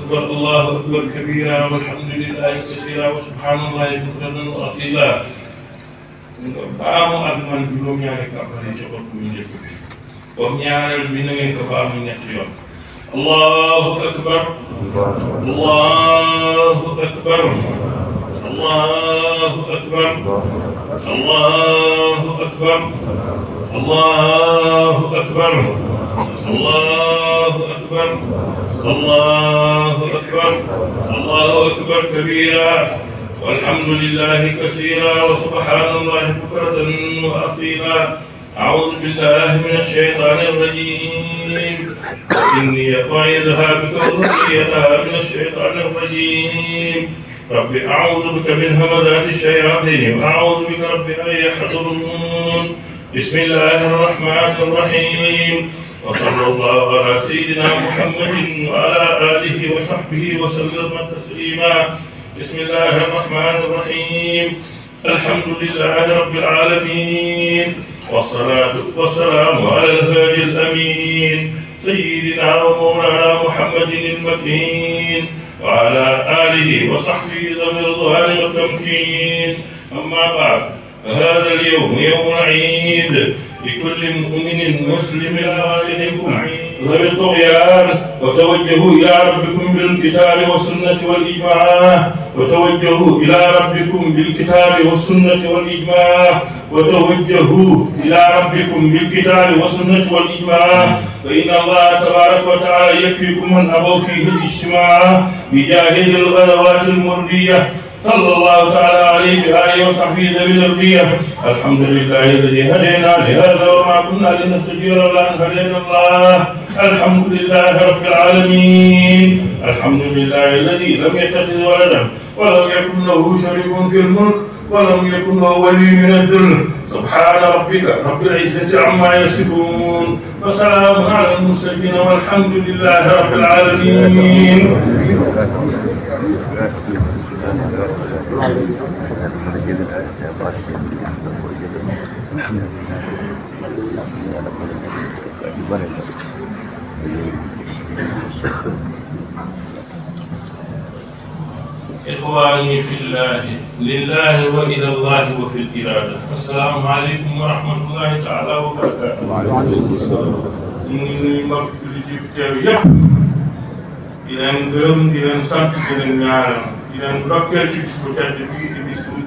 أكبر الله أكبر كبيرا والحمد لله كثيرا وسبحان الله بكرة وأصيلا baamu ak man juróom-ñaari kàbbar yi ci bopp bu njëkk bi comme ñaareel bi na ngeen ko baamu ñetti yoon allahu akbar allahu akbar allahu akbar allahu akbar allahu akbar allahu akbar allahu akbar allahu akbar kabira والحمد لله كثيرا وسبحان الله بكرة وأصيلا أعوذ بالله من الشيطان الرجيم إني أعيذها بك وذريتها من الشيطان الرجيم رب أعوذ بك من همزات الشياطين وأعوذ بك رب أن يحضرون بسم الله الرحمن الرحيم وصلى الله على سيدنا محمد وعلى آله وصحبه وسلم تسليما بسم الله الرحمن الرحيم الحمد لله رب العالمين والصلاة والسلام على الهادي الأمين سيدنا ومولانا محمد المكين وعلى آله وصحبه ذوي الرضوان والتمكين أما بعد فهذا اليوم يوم عيد لكل مؤمن مسلم غافل سعيد ذوي الطغيان وتوجهوا إلى ربكم بالكتاب والسنة والإجماع وتوجهوا إلى ربكم بالكتاب والسنة والإجماع وتوجهوا إلى ربكم بالكتاب والسنة والإجماع فإن الله تبارك وتعالى يكفيكم من أبوا فيه الاجتماع بجاهد الغزوات المردية صلى الله تعالى عليه وآله وصحبه ذوي الأرضية الحمد لله الذي هدينا لهذا وما كنا لنهتدي لولا أن هدينا الله الحمد لله رب العالمين الحمد لله الذي لم يتخذ ولدا ولم يكن له شريك في الملك ولم يكن له ولي من الذل سبحان ربك رب العزة عما يصفون وسلام على المرسلين والحمد لله رب العالمين إخواني في الله لله وإلى الله وفي الإرادة السلام عليكم ورحمة الله تعالى وبركاته. وعليكم السلام. ñu mbokk ci teew yépp di leen gërëm di leen sant di leen ñaanal di leen ndokkeel ci bis bu tedd bi di bis bu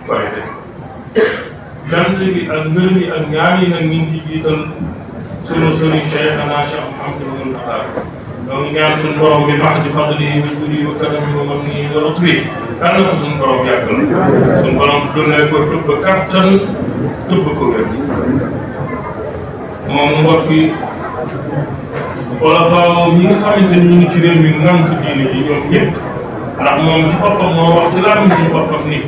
Korité jant bi ak ngërëm yi ak ñaan yi nag ñu ngi ci jiital sunu sëriñ Cheikhana Cheikh Mouhamadou Mountakha donc ñaan suñu borom bi max di fadli yi bi guddi wa kanam wa man nii wa lutfi yal na ko suñu borom yàggal suñu borom dundee ko tubb kattan tubb ko wér moom mbokk yi xolofaa ñi nga xamante ni ñu ngi ci réew mi ngànk diine ji ñoom ñëpp ndax moom ci boppam moo wax ci làmmiñ ci boppam ni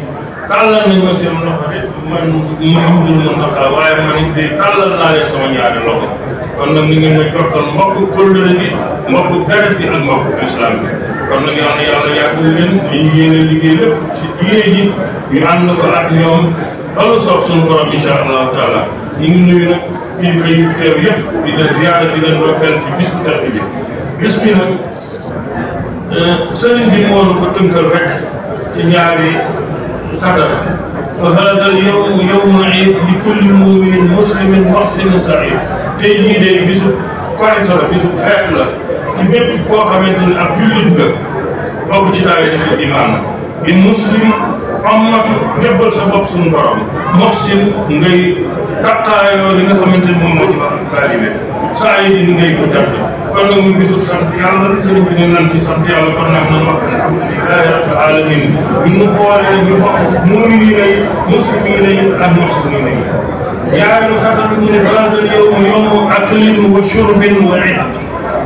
tàllal nañ ma seen loxo de man Mouhamadou Mountakha waaye man it de tàllal naa leen sama ñaari loxo kon nag ni ngeen ma jokkal mbokk kóllëre gi mbokk deret bi ak mbokk islam bi kon nag yàlla yàggal leen li ñu yéene liggéey lépp ci diine ji ñu ànd ko ak ñoom ba lu soob suñu borom incha allahu taala ñu ngi nuyu nag kilifa yi fi teew yëpp di leen ziyaara di leen dokkeel ci bis bu tedd bi bis bi nag sëriñ bi moo ko tënkal rek ci ñaari satara fa hada al yawm yawmu iid li kulli muminin muslimin muhsinin sa'iid tey jii de bisu Korité la bisu xeet la ci bépp koo xamante ni ab jullit nga bokk ci daayira imaan bi muslim ammatu jébbal sa bopp suñu borom muhsin ngay taqaayoo li nga xamante ni moom moo ci war a taalibe saa yi ngay ko tàgg kon nag mu bisu sant yàlla sëriñ bi ne nan ci sant yàlla kon nag nan wax alhamdulilahi rabbil alamin bi ñu boolee ñu bokk ci mu'miniina yi muslimiina yi ak muhsiniina yi ñaareelu sant bi ñu ne haadal yawmu yawmu aklin wa shurbin wa itq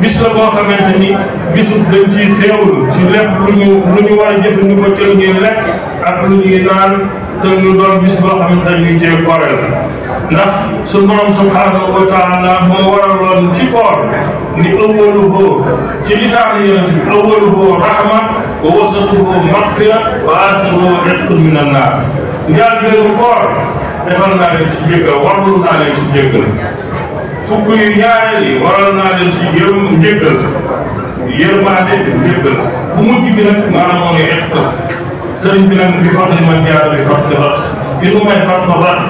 bis la boo xamante ni bisu dañ ciy xeewlu ci lépp lu ñu war a jëfandikoo ci lu ñuy lekk ak lu ñuy naan te ñu doon bis boo xamante ni ñu cee koreel ndax su borom subhanahu wa taala moo waraloon ci koor ni awwaluhu ci lisaanu yonent bi awwaluhu rahma wa wasatuhu maghfira wa axiruhu itqun min annaar njëlbéenu koor defal naa leen ci jéggal warlu naa leen ci jéggal fukk yu ñaareel yi waral naa leen ci njéggal yërmaande njéggal jéggal bu mujj bi nag maanaam moo ngi et sëriñ bi nag bi fàttali ma jaar bi fàttali rat bi mu may fàttali rat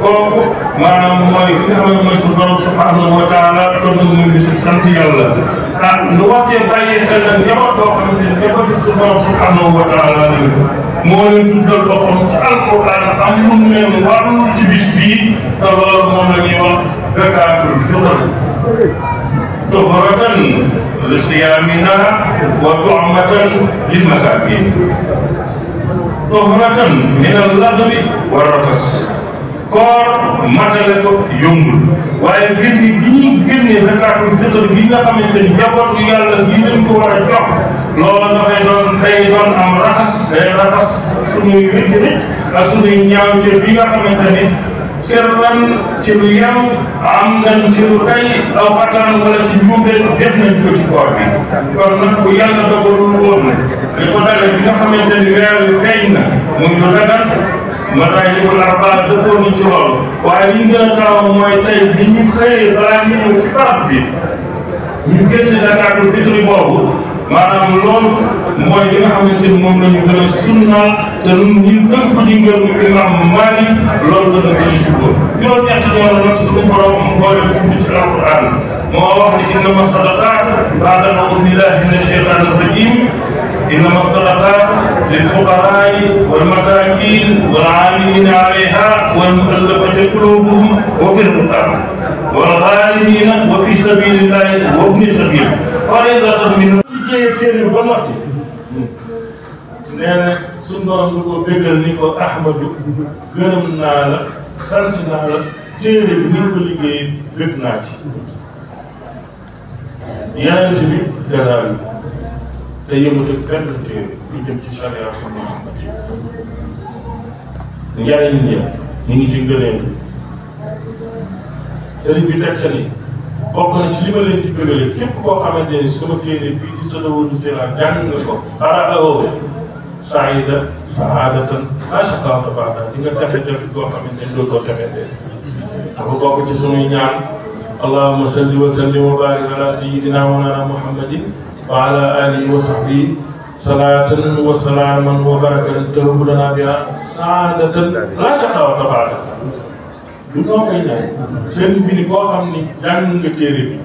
kooku maanaam mooy ki nga xam ne mooy suñu borom subhanahu wa taala kon nag muy bis sant yàlla lu waxtee bàyyi xel nag njaboot boo xamante ne njaboot bi suñu borom subhanahu wa taala lañu moo leen tuddal boppam ci alquran am lu mu leen warul ci bis bii te loolu moom la ñuy wax zakaatul fitr tuhratan li siyaamina wa tu'matan lil masaakin tuhratan min al-lagwi wa rafas koor matale ko yombul waaye génne gi ñuy génne zakaatul fitr gi nga xamante ni njabootu yàlla gi leen ko war a jox loolu dafay doon day doon am raxas day raxas suñuy rëcc ak suñuy ñaawteef yi nga xamante ni sirran ci lu yem am nañ ci lu tay aw xataan wala ci njuumte def nañ ko ci koor bi kon nag bu yàlla dogalul woon li ko dalee bi nga xamante ni weer wi feeñ na muy lu dagan madaahibul arbaa dëppoo ni ci loolu waaye li ñu gën a taamu mooy tey bi ñu xëyee balaa ñu ñëw ci barab bi ñu génne zakaatul fitri boobu maanaam loolu mooy li nga xamante ni moom la ñu gën a sunnaal te ñu tënku ci ngëm imam Maalik loolu gën a gën a jubóo juróom-ñetti ñoom nag suñu borom boole tudd ci alquran moo wax ni innama sadaqaat ba'da a'uuzu billahi mina shaytaani rajiim innama sadaqaat lil fuqaraa'i wal masaakiin wal aamiliina alayhaa wal mu'allafati quluubuhum wa fil riqaab wal ghaarimiina wa fii sabiilillaahi wa ibni sabiil fariidatan min liggéeyee téere ba noppi nee na suñu borom du ko béggal ni ko Ahmadu gërëm naa la sant naa la téere bi ni ko liggéeyee bég naa ci yeneen bi garaal yi te yëngatu benn téere lu jëm ci charia ko Muhammad njariñ ñi ñu ngi ci ngëneel sëriñ bi teg ca ni bokk na ci li ma leen di bëggale képp koo xamante ni sama téere bii di Tadawudu Siraan jàng nga ko qara'ahu saida saadatan laa shaqawata ba'dahaa di nga texe texe koo xamante ni dootoo texetee dafa bokk ci sunuy ñaan allahumma salli wa sallim wa barik ala sayyidina wa mawlana muhammadin wa ala alihi wa sahbihi salatan wa salaman wa barakatan tahbu lana biha saadatan laa shaqawata ba'dahaa du noo koy ñaan seen bi ni koo xam ni jàng nga téere bi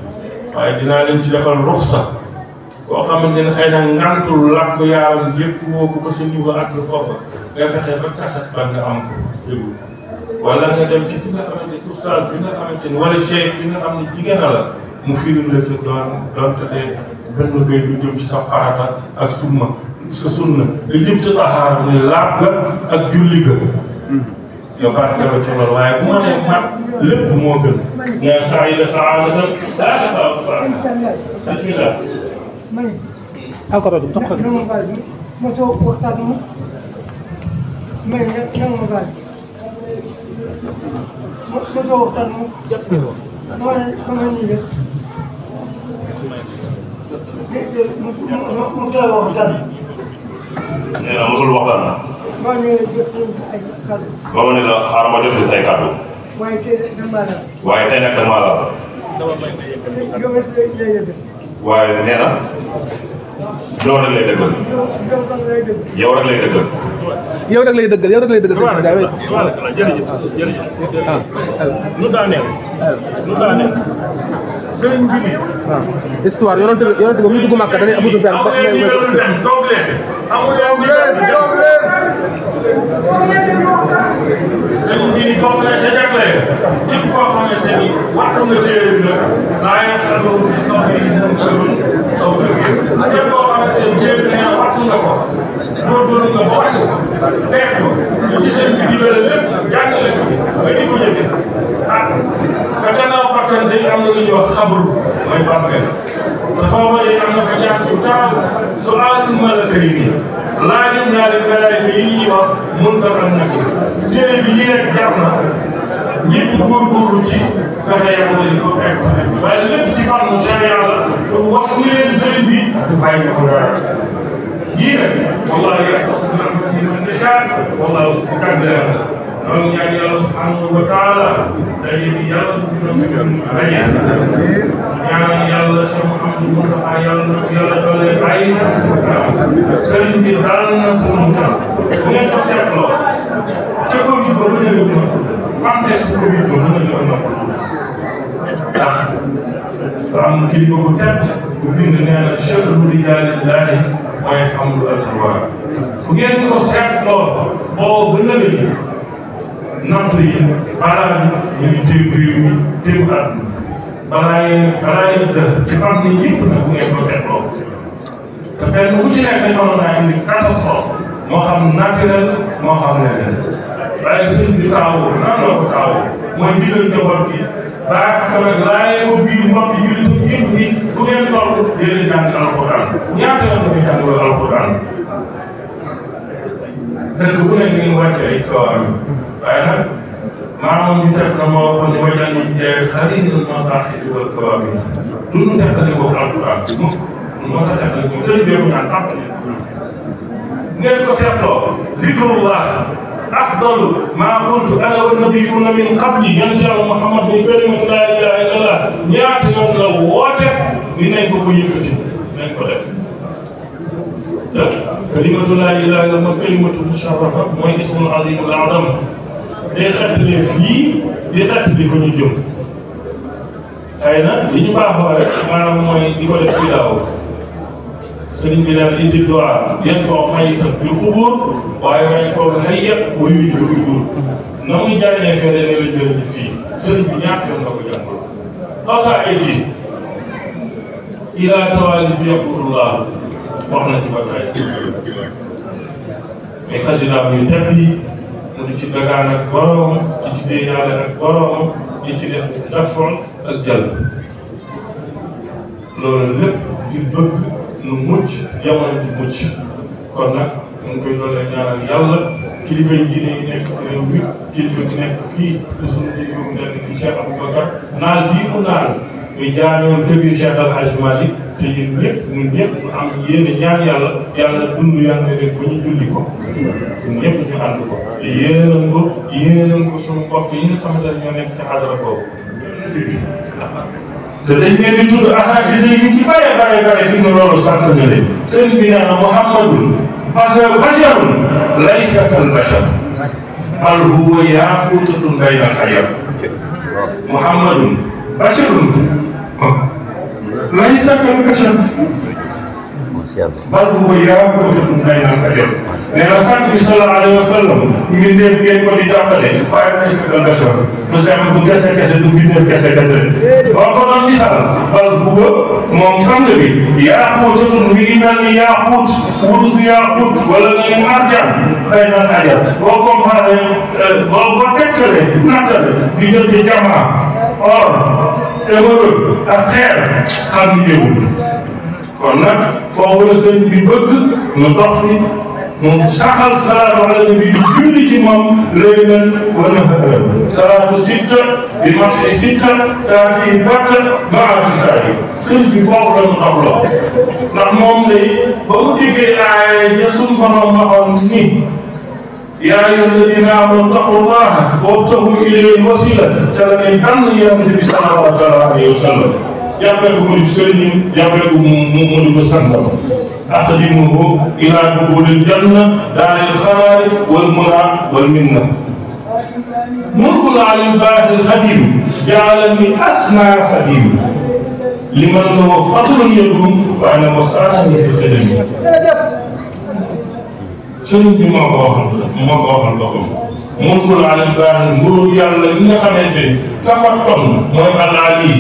waaye dinaa leen ci defal ruxsa koo xamante ne xëy na ngantul làkk yaaram yëpp woo ko ba sa niveau ak foofa nga fexe ba kaset ba nga am ko déglu wala nga dem ci bi nga xamante ni oustaz bi nga xamante ni wala cheikh bi nga xam ne jigéen la mu firim la ci doonte de benn béy lu jëm ci sa farata ak summa sa sunna lu jëm ci taxaara muy laab ga ak julli ga yow barkeeloo ci loolu waaye bu ma nee man lépp moo gën nga saida saadatan laa shaqawata ba'dahaa bismillah alkoro dum tokko mo to waxtaan mo may nang mo baal mo to waxtaan mo mo ni def mo to waxtaan nee na mosul waxtaan na ma ne jot ay kàddu ba ma ne la xaaral ma jot say kàddu waaye tey dama la waaye tey nag dama la waaye nee na yow rek lay dëggal yow rek lay dëggal yow rek lay dëggal yow rek lay dëggal sëñ bi daawee jërëjëf nu daaneel sëriñ bi ni waaw histoire yonent bi ba muy dugg Màkka dañuy Abu Sufyaan ba toog leen sëriñ bi ni bokk na ca jagle képp koo xamante ni waxtu nga téere bi nag laa yasalu fi qawlihi munkarun aw nakiir képp koo xamante ni téere bi nee waxtu nga ko góorgóorlu nga ba waxtu ko fekk ko lu ci sëriñ bi digale lépp jàngale ko nga di ko jëfe sa gannaaw bakkan day am na lu ñuy wax xabru mooy bàmmeel dafa waree am na fa jàng yu gaaw su aalul malaka yi nii laajum ñaari malaaka yi ñuy wax munkar ak nakiir téere bi lii rek jar na ñëpp góorgóorlu ci fexe yàlla ko fekk waaye lépp ci fànn sharia la pour wax ni leen sëriñ bi bàyyi ko dara yii nag wallaahi yaxtassu bi rahmatihi man yashaa wallaahu qadiir donc ñaan yàlla subhanahu wa taala daje bi yàlla bu ñu doon daje ñaan yàlla Cheikh Mouhamadou Mountakha yàlla na ko yàlla doole bàyyi na sama kanam sëriñ bi daal na sama kanam bu ngeen ko seetloo ca Covid ba mën a yóbbu contexte Covid ba mën a yóbbu ndax am kilifa bu tedd bu bind nee na chahru rijaalillahi mooy hamdu al-wara fu ngeen ko seetloo boo gën a gën natt yi balaa ñu ngi téye réew mi téye àdduna balaa yi ci fan yii yëpp nag bu ngeen ko seetloo te benn bu ci nekk dañoo naa indi catastrophe moo xam naturel moo xam leneen waaye suñ bi taawoo nan la ko taawoo mooy digal njaboot gi baax na nag laajee ko biir mbokk yi jullit yëpp ni fu ngeen toll yéen a jàng alxuraan ñaata la ñuy jàng alxuraan dëkk bu nekk ngeen wàcce ay kawaam waaye nag maanaam ñu teg na moo waxoon ne wajal ñu jaay xarit masaaxif wal kawaam yi du ñu teqali ko alxuraan mukk mos a teqali ko sëñ bi ñaan tàppale ngeen ko seetloo zikrullah afdalu maa qultu ana wa nabiyuuna min qabli yonent Yàlla Muhammad bi kalimatu laa ilaaha illallah ñaata yoon la woote ni nañ ko ko yëkkati nañ ko def te kalimatu laa ilaaha illallah kalimatu musharrafa mooy ismul azimul azam day xettali fii di xettali fa ñu jëm xëy na li ñu baaxoo rek maanaam mooy di ko def ci daaw sëriñ bi daal isi doa yan foo mayitan fil xubur waaye waaye foo hayya wa yujibu ujur na muy jariñee fee ne la jëriñ fii sëriñ bi ñaata yoon la ko jàngal xasaayid yi ila tawalif yaqulullah wax na ci bataay mais xasidaam yu tedd yi mu di ci dagaan ak boroom di ci dee yàlla ak boroom di ci def dafon ak jàll loolu lépp ngir bëgg nu mucc jamono ji mucc kon nag mu ngi koy doole ñaanal yàlla kilifa yi diine yi nekk ci réew mi kilifa gi nekk fii te suñu kilifa bu nekk di Cheikh Aboubacar naal bii mu naal muy jaanoon këbiir Cheikh Al Hadj Malick te ñun ñëpp ñu am yéene ñaan yàlla yàlla dund yàlla rek ba ñu julli ko ñun ñëpp ñu ànd ko te yéene nañ ko suñu mbokk yi nga xamante ne ñoo nekk ci xadara boobu te dañ leen di tudd asatise yi ci bare fi mu loolu sant na leen sëriñ bi nee na Muhammadun basharun laysa kal bashar bal huwa yaqutatun bayna al-hayat Muhammadun basharun laysa kal bashar bal huwa yaqutatun bayna al-hayat nee na sant bi sallallahu alayhi wa sallam ñu def ngeen ko di jàppale waaye laysa kal bashar du sem bu kese du bindee kese boo ko doon misaal bal huwa moom sang bi yaaquutatun mi ngi mel ni yaaquut wurus yaaquut wala nga ni marjaan bayna al-hayat boo comparé boo tegtale nattale diggante jamaa or émeraude ak xeer xam ni yëwul kon nag foofu la sëñ bi bëgg ñu dox fi mu saxal salaatu ala nabi di julli ci moom laylan wa naharan salaatu sitta bi matxi sitta taati batta maa tisaari sëñ bi foofu la mu doxloo ndax moom lay ba mu déggee aaya ja suñu borom waxoon ni yaa ayyuha alladina amanu taqullaha wabtagu ilayhi wasila ca la ne tànn yonent bi sallallahu alayhi wa sallam jàppee ko mu di sëriñ jàppee ko mu di ko santam أخدمه إلى دخول الجنة دار الخير والمنى والمنة ملك على الباهي الخديم جعلني أسمى خديم لمن له فضل يدوم وأنا مسألني في الخدم sëriñ bi moo ko waxal boppam mulkul ala al-baahi nguuru yàlla li nga xamante ni kafa ton mooy al-ali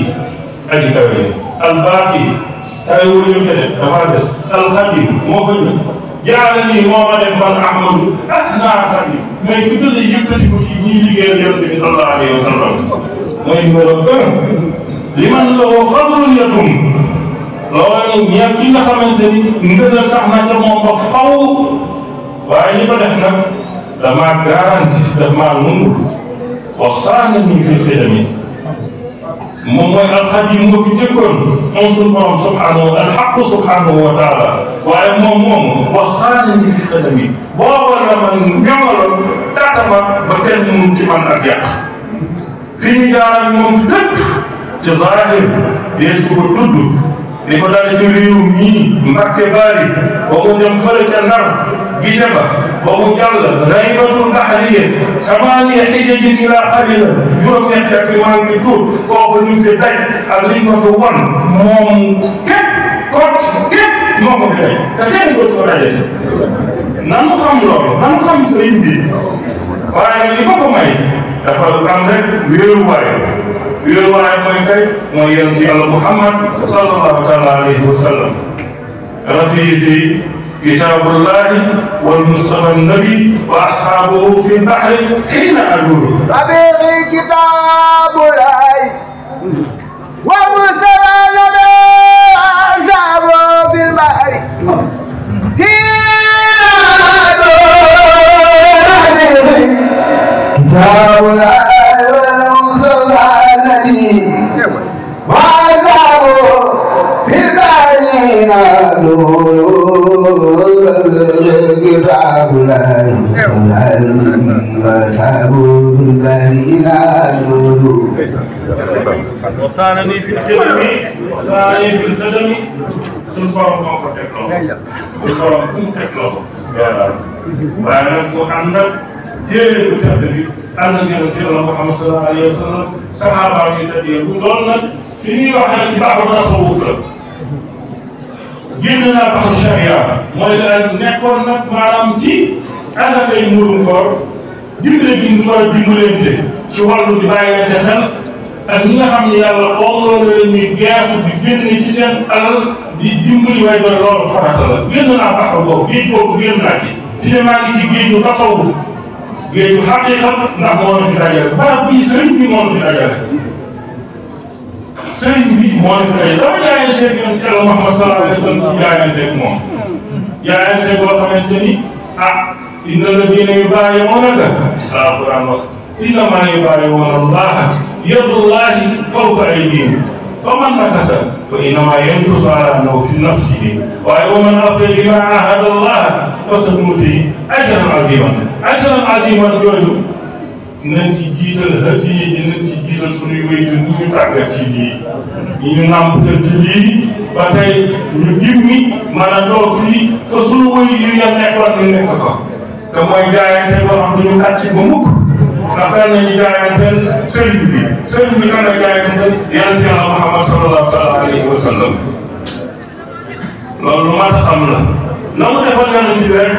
aji kawe al-baahi ay wóor yëpp te def dafa des alxadim moo fa ñëw jaarale moo ma def man Ahmadu asna xadim mais ku gën a yëkkati ko ci ñuy liggéeyal yonent bi sallallahu alayhi wa sallam mooy numéro 1 li man la woo fadlun yakum loolu ñeent ki nga xamante ni ngënal sax na ca moom ba faw waaye ñi ko def nag damaa garanti daf maa nungu wa saanani fi xidami moom mooy alxadim nga fi jëkkoon moom suñu borom subhanahu alxaq subhanahu wa taala waaye moom wa saanani fi xidami booba la man ñoŋaloon tàttal ma ba kenn mënu ci man ak yàq fi ñu jaar ak moom fépp ci zahir dees ko tudd li ko daal ci réew mii Mbàkke Bari ba mu dem fële ca Ndar gise ba ba mu jàll Raybatul Bahriya samaaniya xijajin ilaa xalila juróom-ñetti ak maa ngi tuut foofu ñu fi daj ak liñ ko fi won moom képp moo ko fi daj te kenn dootu ko dajati nanu xam loolu nanu xam sëriñ bi waaye nag li ko may dafa am rek wéeruwaay mooy kay mooy yonent Yàlla Muhammad sallallahu taala alayhi wa sallam rafiqi kitaabullahi wal mustafa nabi wa ashaabuhu fi bahri xiina aduru rafiqi kitaabullahi wa mustafa nabi wa ashaabuhu fi bahri وصانني في الخدم suñu borom moo ko teg loxo suñu borom fu mu teg loxo yaakaar waaye nag mu ànd ak téere bu tedd bi ànd ak yonent Yàlla Muhammad sallallahu alayhi wa sallam saxaaba yi tedd yi loolu nag fi ñuy waxee ci baaxul tasawuf la génn naa baxul sharia mooy la nekkoon nag maanaam ci asakay murum koor dimbale gi ñu war a dimbalante ci wàllu di bàyyante xel ak ñi nga xam ne yàlla oom la ñuy geesu di génne ci seen alal di dimbali waaye doon loolu farata la génn naa baxul boobu géej boobu génn naa ci fi ne maa ngi ci géeju tasawuf géeju xaqiqa ndax moo na fi dajale barab bii sëriñ bi moo na fi dajale sëriñ bi moo na fi dajale dama jaayanteeg yoon ci Yàlla Muhammad sallallahu alayhi wa sallam jaayanteeg moom jaayante boo xamante ni inna alladina yubaayi'uunaka alquran wax innamaa yubaayi'uuna allaha yadullahi fawqa aydihim faman nakasa fa innamaa yankusu alaa nafsihi waaye wa man awfaa bimaa aahada allaha fasanu'tiihi ajran aziiman jooju nañ ci jiital hadiya ji nañ ci jiital suñuy wéytu ñu tàggat ci lii ñu nàmpatal ci lii ba tey ñu dimmi mën a toog fii fa suñu wéy yu ya nekkoon ñu nekk fa te mooy jaayante boo xam duñu kàcc ba mukk ndax kan nañu jaayanteel sëriñ bi kan la jaayanteel yonent Yàlla Muhammad sallallahu taala alayhi wa sallam loolu lu mat a xam la na mu defoon yonent bi rek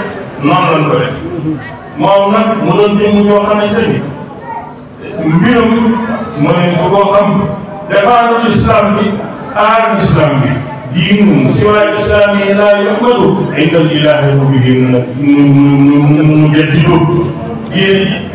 noonu lañ ko def moom nag mu doon jëmm yoo xamante ni mbiram mooy su ko xam défendre islam bi aar islam bi diinu siwa islami laa yuhmadu inda al ilahi bihi mu jaddidu diine ji